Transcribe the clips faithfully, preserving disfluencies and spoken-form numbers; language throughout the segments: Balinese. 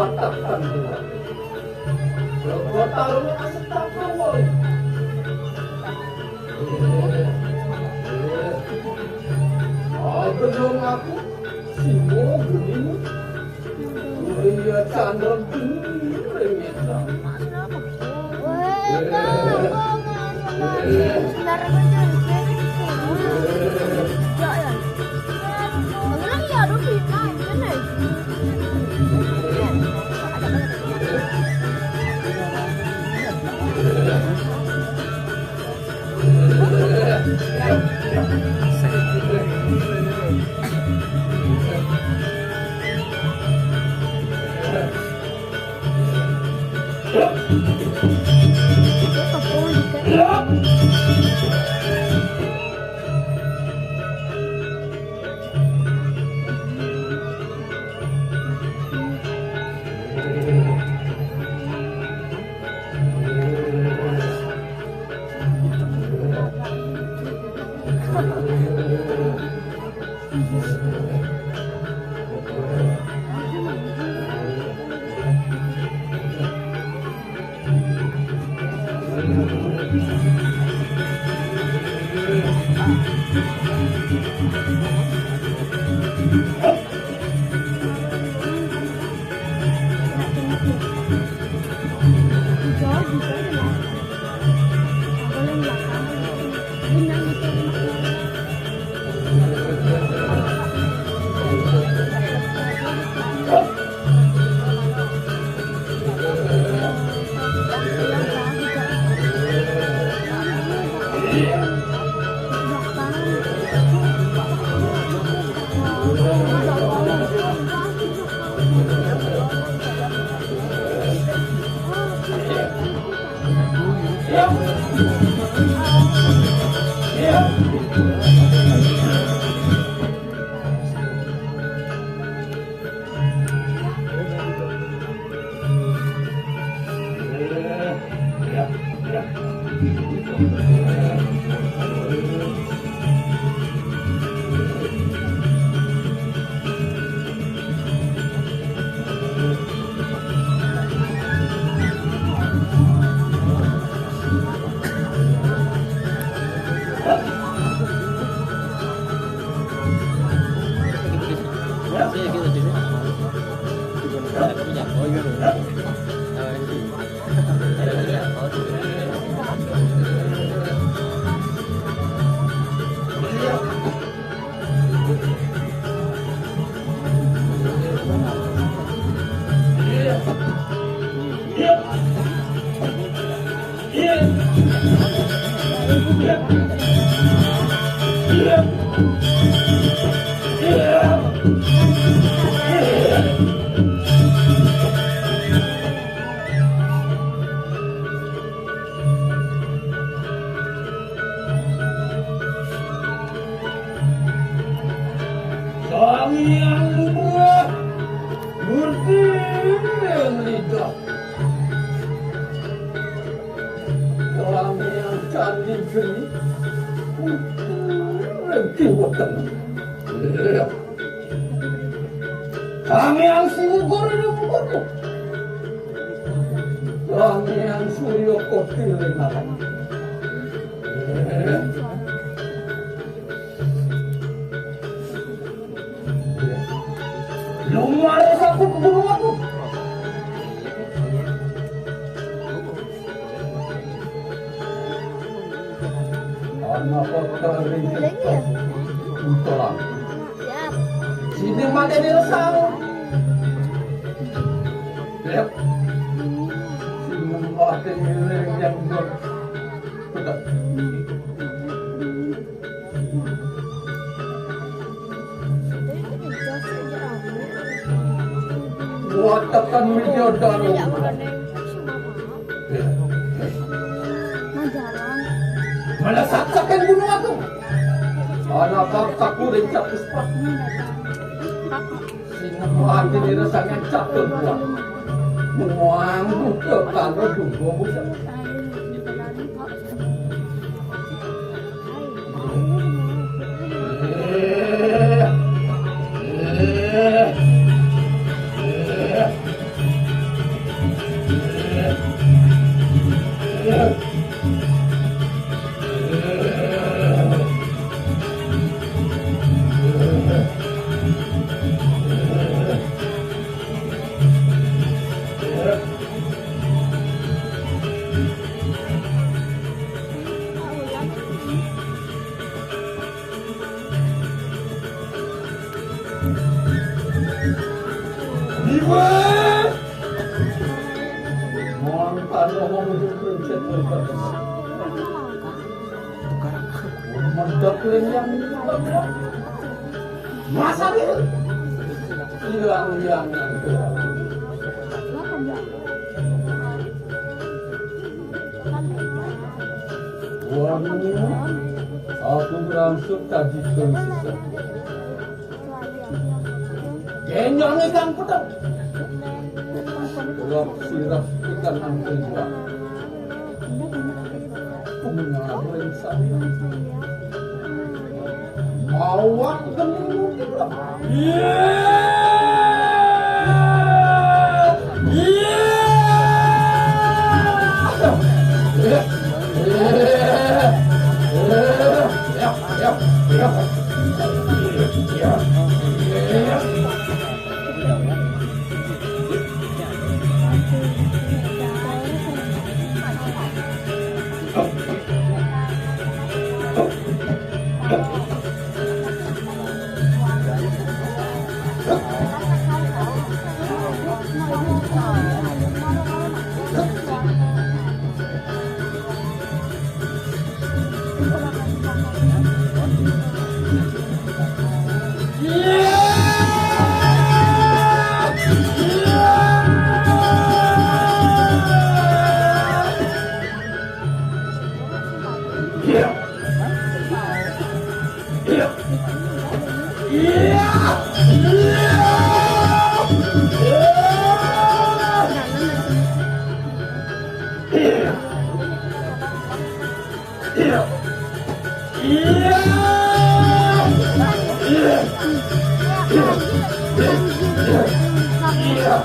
Katakan dulu. Kota rumah aset tak kawal. Belum aku, si mau gini. Iya, candra gini, remeta. Sang Hyang Buah Murti Lidah. Sang Hyang Candi Geni Murti Rengki Weteng. Sang Hyang Sinugur Rengki Weteng. Sang Hyang Surya Kotilingaran. Lumare sapu keburu aku. Ana apa kering? Utang. Sini mate ni resang. Yep. Sini mate ni yang ber-, Watakan Widyadara. Mana saksakan gunung agung? Anak kakak kuring capus pak. Sinema hati dirasakan catur buat. Muang buka kalau dunggu buka. Mantap yang masa itu. Hilang yang Waduh, aku berangsur tadi ke sisa. Kenyang ikan pedang. Rap sirap ikan angkring. Pengaruh saya. Mawak geni. Iya. Iya. Iya. Iya. Iya.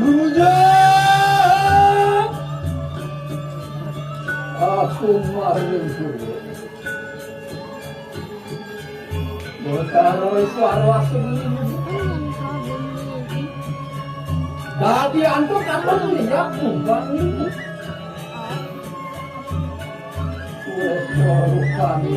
Rujak aku maring kulo. Betara Iswara seni. Dadi antuk apa lihat bukan ini. Iswara kami.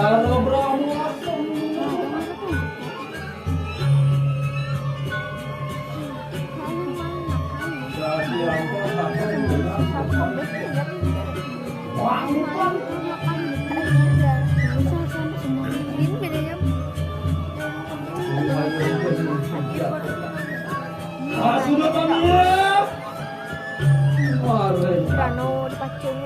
Ah, sudah kami ya. Kemarin. Dano dipacung.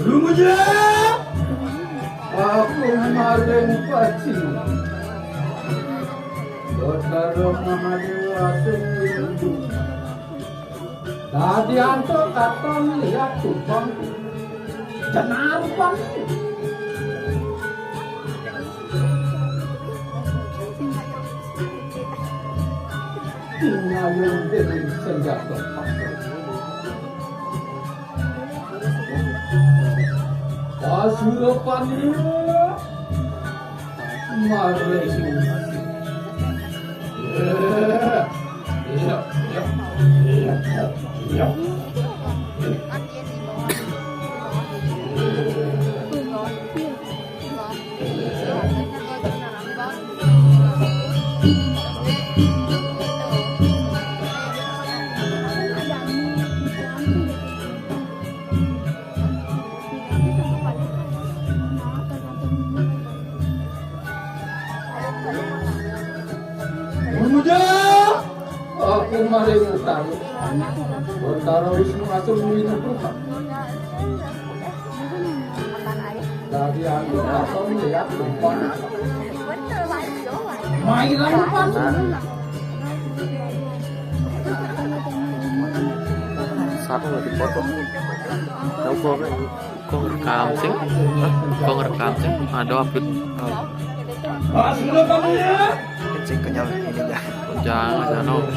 Rumuja, aku maring pacing. Betara Mahadewa sing rindu. Dadi antuk katon liat tubang. Jenar pang. Tinggalin diri senjata. Pasura Pandu maring. Iya, iya, iya, iya, iya. Rumuja, aku maring utara. Betara Wisnu asung minum. Dadi aku katon liat tubang. Mailang pang. Sapa nggak dipotong? Tahu kok, kok ngerekam sih? Hah? Kok ngerekam sih? Ada upload. Oh. Cek kenyal ini ya. Jangan, jangan.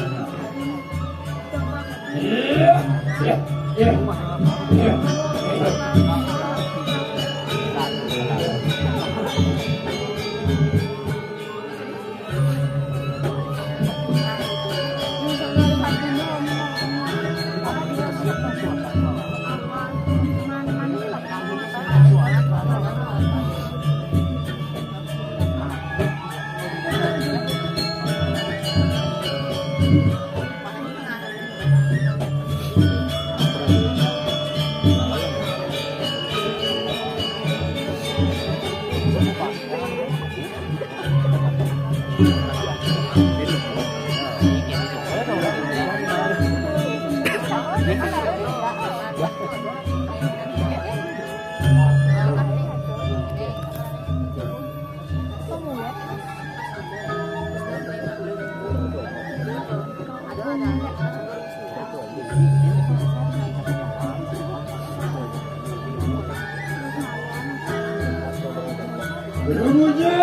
Rumuja,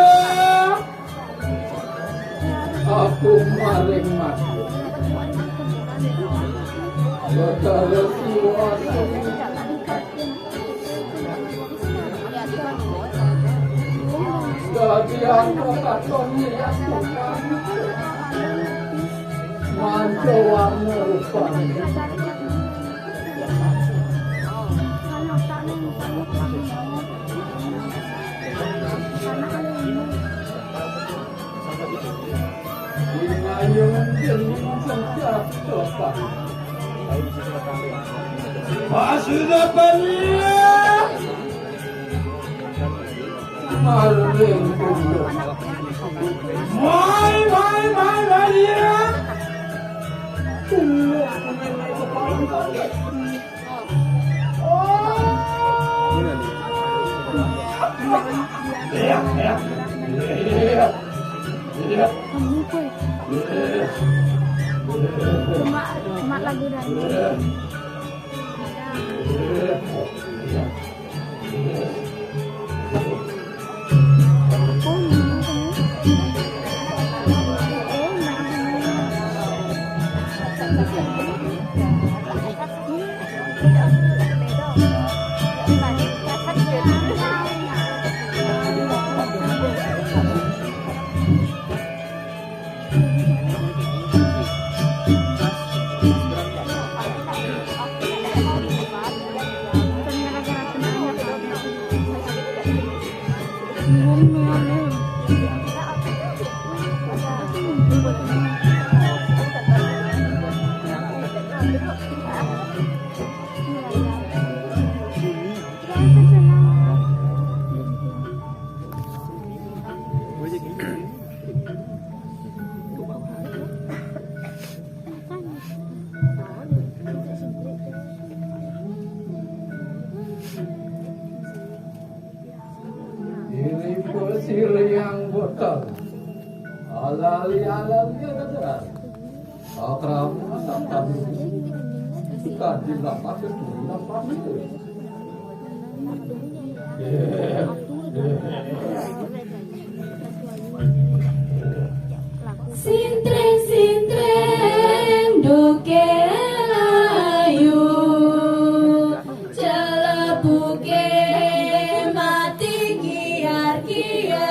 aku maring mati. Betara Siwa. Dadi angka katon liat tubang. Manca warna rupane. Pasuna Pania. Mai, mai, mai, mai, iya. Oh. Iya, iya. Iya. Iya. Cuma, cuma lagu dari Ini pasir yang botak. Alali, alali, alali. Akrab, akrab. Tadi lapas, itu lapas. Sintring-sintring duke layu, celebuke mati kiar-kiar,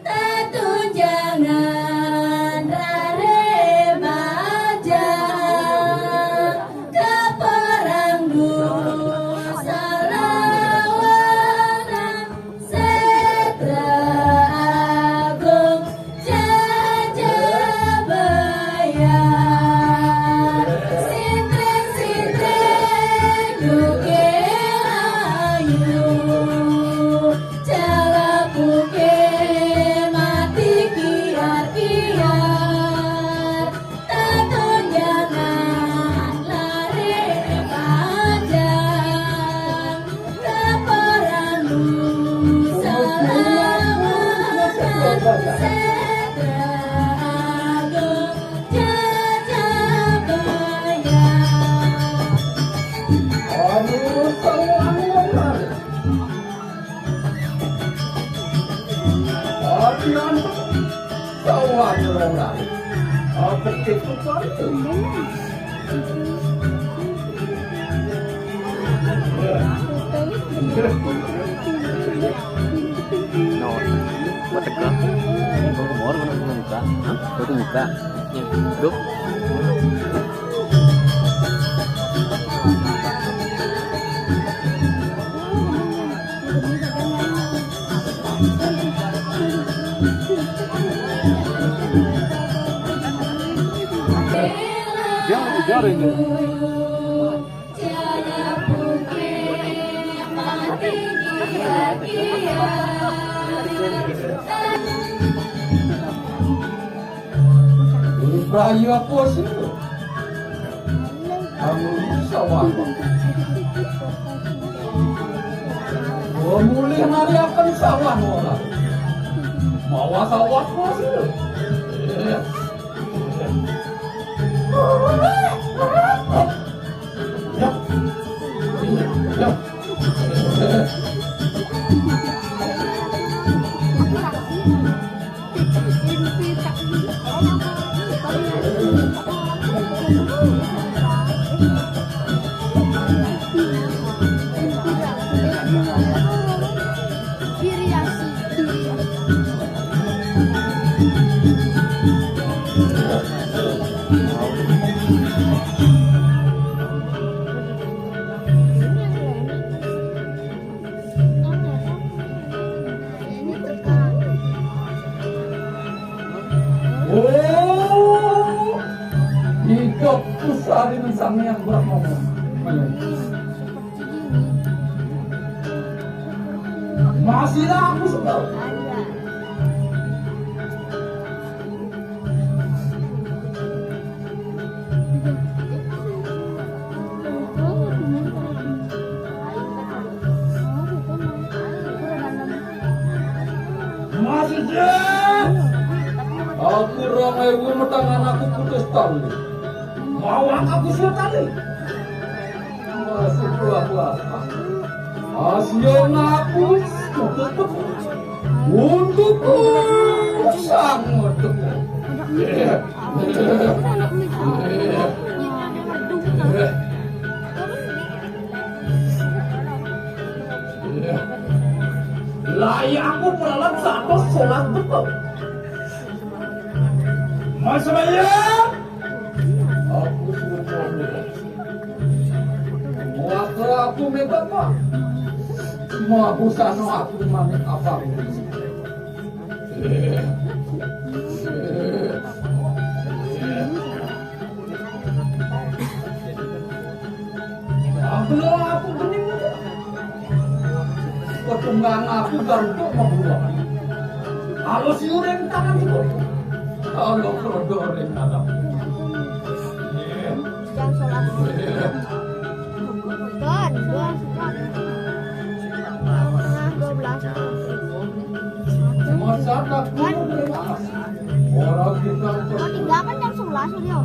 tetunjangan rare bajang, keperang dusa lawanan, Setra Agung Jajabaya, sintring-sintring duke ayu, calapuke mati kiar-kiar. Tatunjangan lare panjang, kaperandu salawangan, Setra Agung Jajabaya. Anu, anu, anu, anu. Latihan sawah orang. Apa itu kan? No, buat tegang. Kau kemor, kena buka. Hah? Kau buka. Duh. Jangan, jangan. Ibrahim apa sih? Kamu sawah. Oh, mulih mari akan sawah ora. Mawa sawah apa sih? Oh, hidup usah dengan Sang Hyang Brahma. Sira aku sebel. Masih, aku rong ewu metangan aku putus tali. Mau aku sih tali. Masuk gua, gua. Asia ngaku untuk, untuk sang untuk. Lah, iya, aku peralat satu sholat betul. Mas Raya, aku suruh ngomong. Waktu aku mega, Pak. Mau aku sano aku manik apa? Aku lo aku bening. Perkembangan aku gantung membuat. Kalau si uring tangan itu. Kalau keledor yang datang. Jam sholat. Kan, dua, setengah dua belas. Masa tak orang kita. Oh, tiga kan jam sebelas, Rio.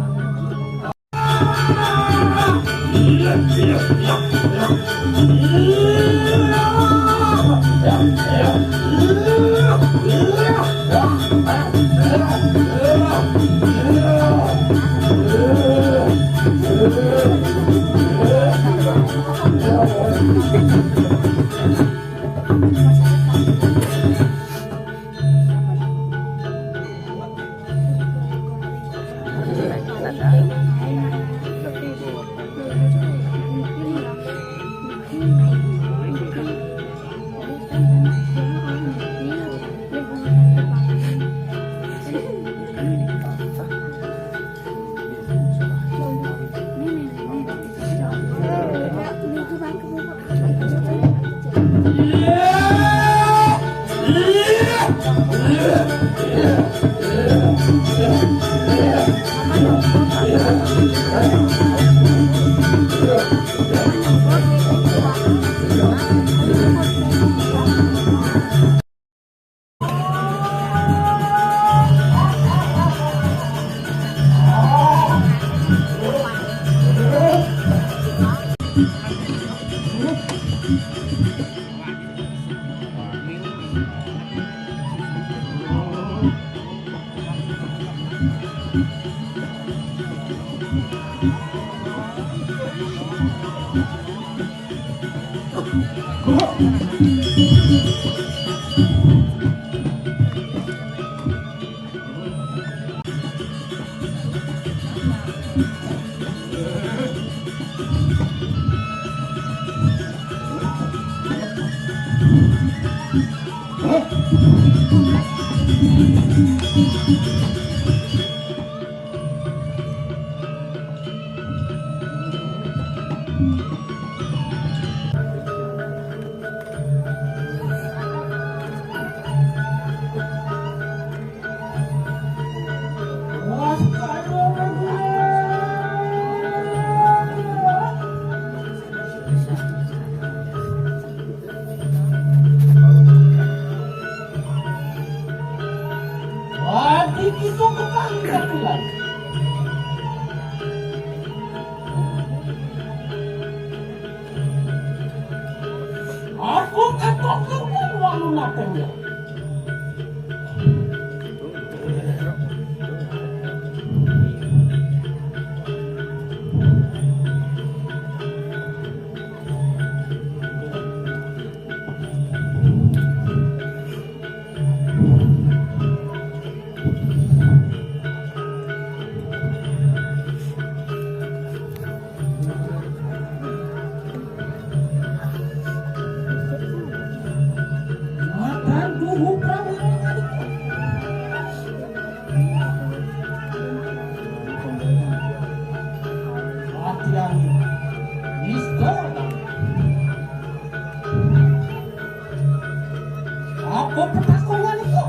Petakongan itu.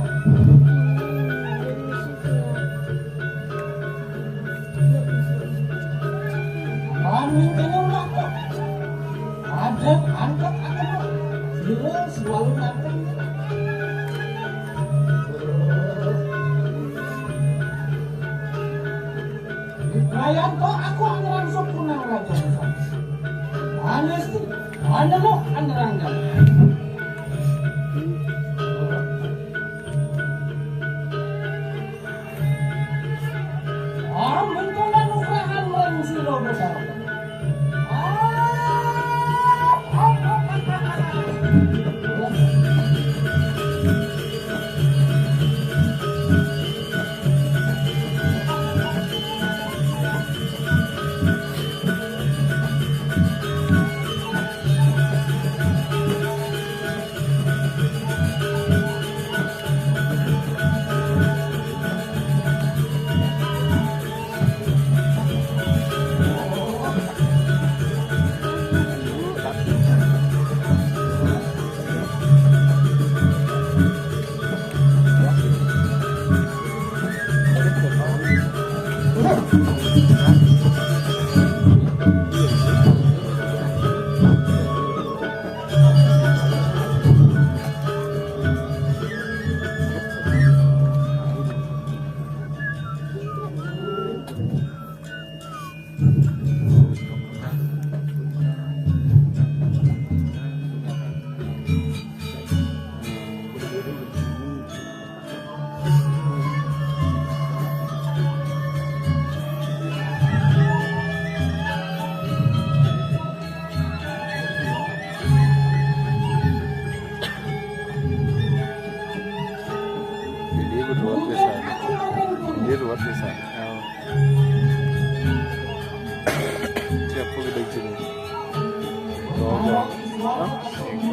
Kami kenal aku. Ada angkat aku. Sila selalu nanti. Kayanto aku ang rangsok ko ng raja. Honestly, ano mo ang rangga? Ah, muntulan ukrahan mo ang silo mo sa Hindi, luwag siya. Hindi, luwag siya. Siya po, ganda yung sila. Ito, ito. Ha? Ito.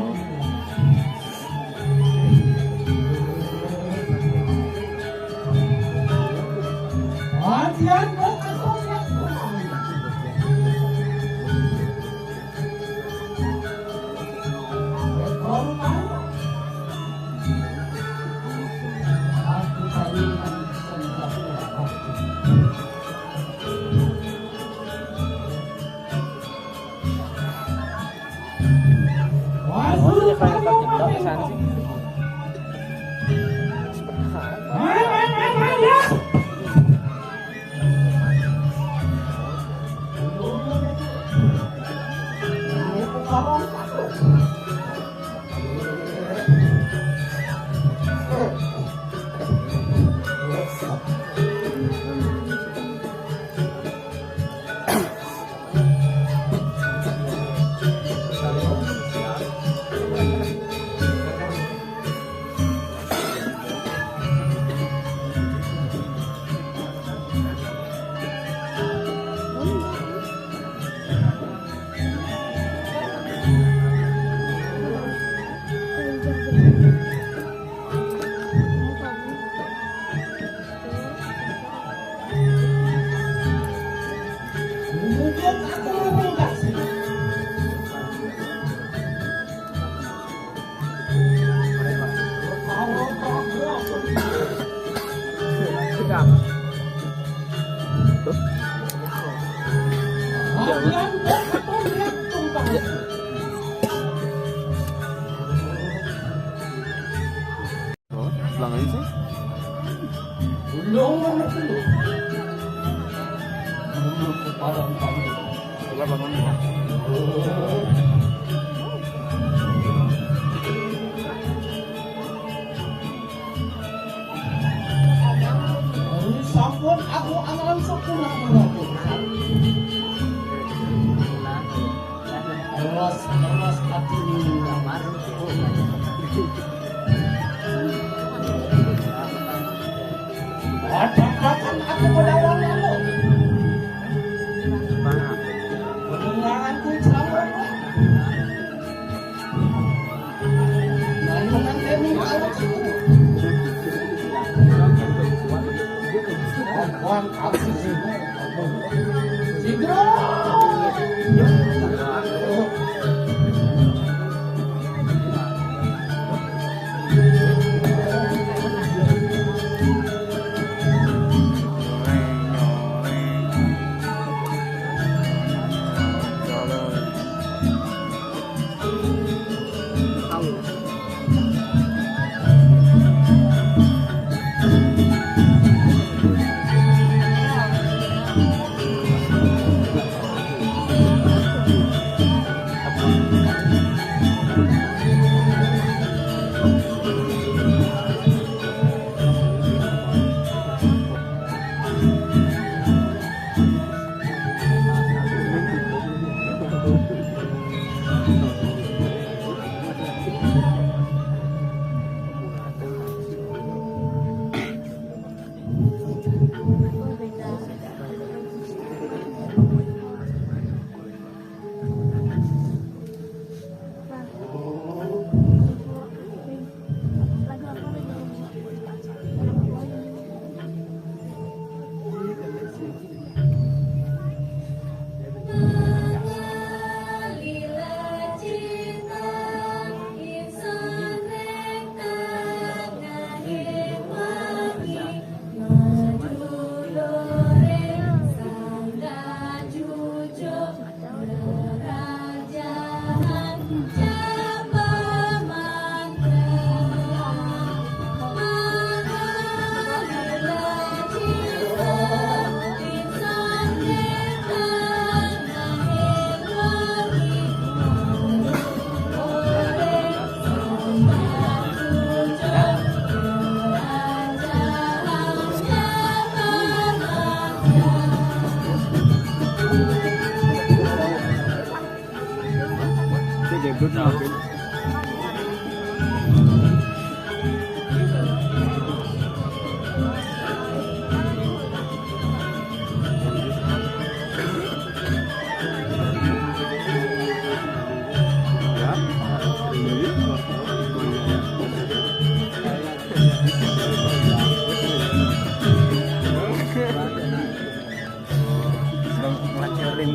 Oh, lang aja sih. Wala, bangon na. Sampun aku ang langsung pulang. Terus, terus, aku. Kadang-kadang aku melawan lalu. Mendengaranku ceramah. Lalu nanti mengawasi. Wan, aku sih. Sidro!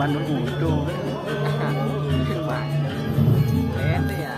Manu udo. Ente ya.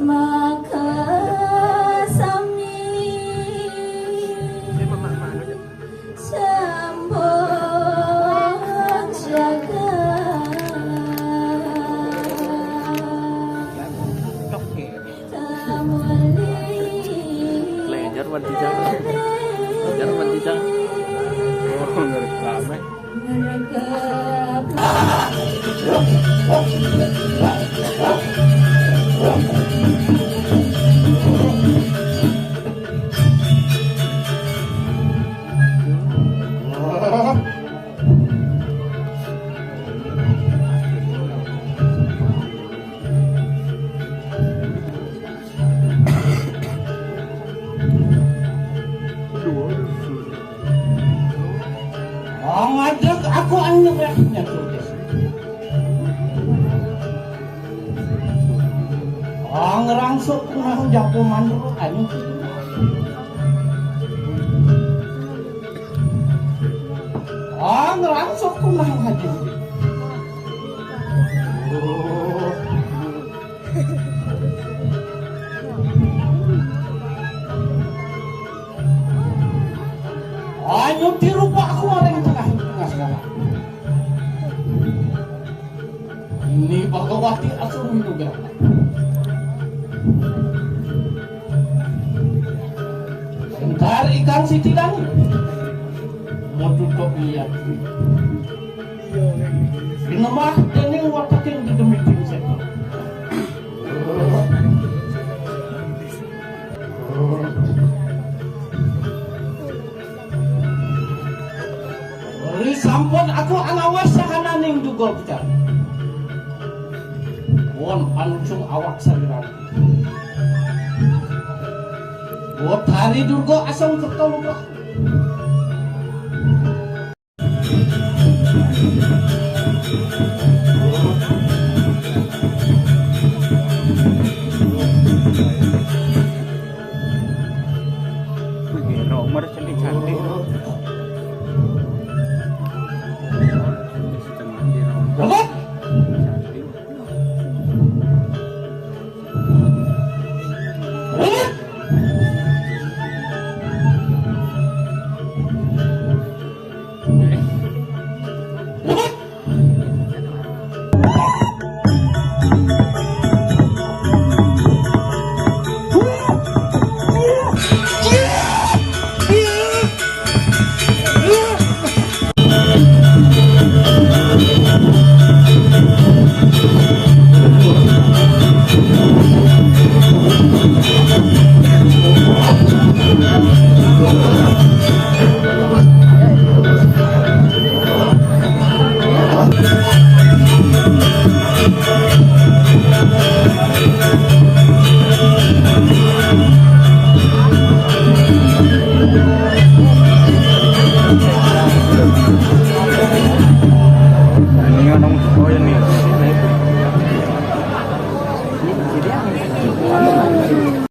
Maka sami sambung jagat. Lenjar wan tijang. Lenjar wan tijang. Oh, ngeri rame. Ngajak aku anu nyakutnya tuh. Ngrangsuk ku nang jago manru anu. Ngrangsuk ku nang haji. Anyu tiru paku orang tengah tengah segala. Ini Bhagawati asal minugra. Entar ikan sitilan. Mau tutup lihat. Inemah dening wataking dedemiting setan. Ri sampun aku angawes sahananing duga pican. Won panucung awak sariran. Wot hari durga asong kerta lupa. Romer cantik-cantik.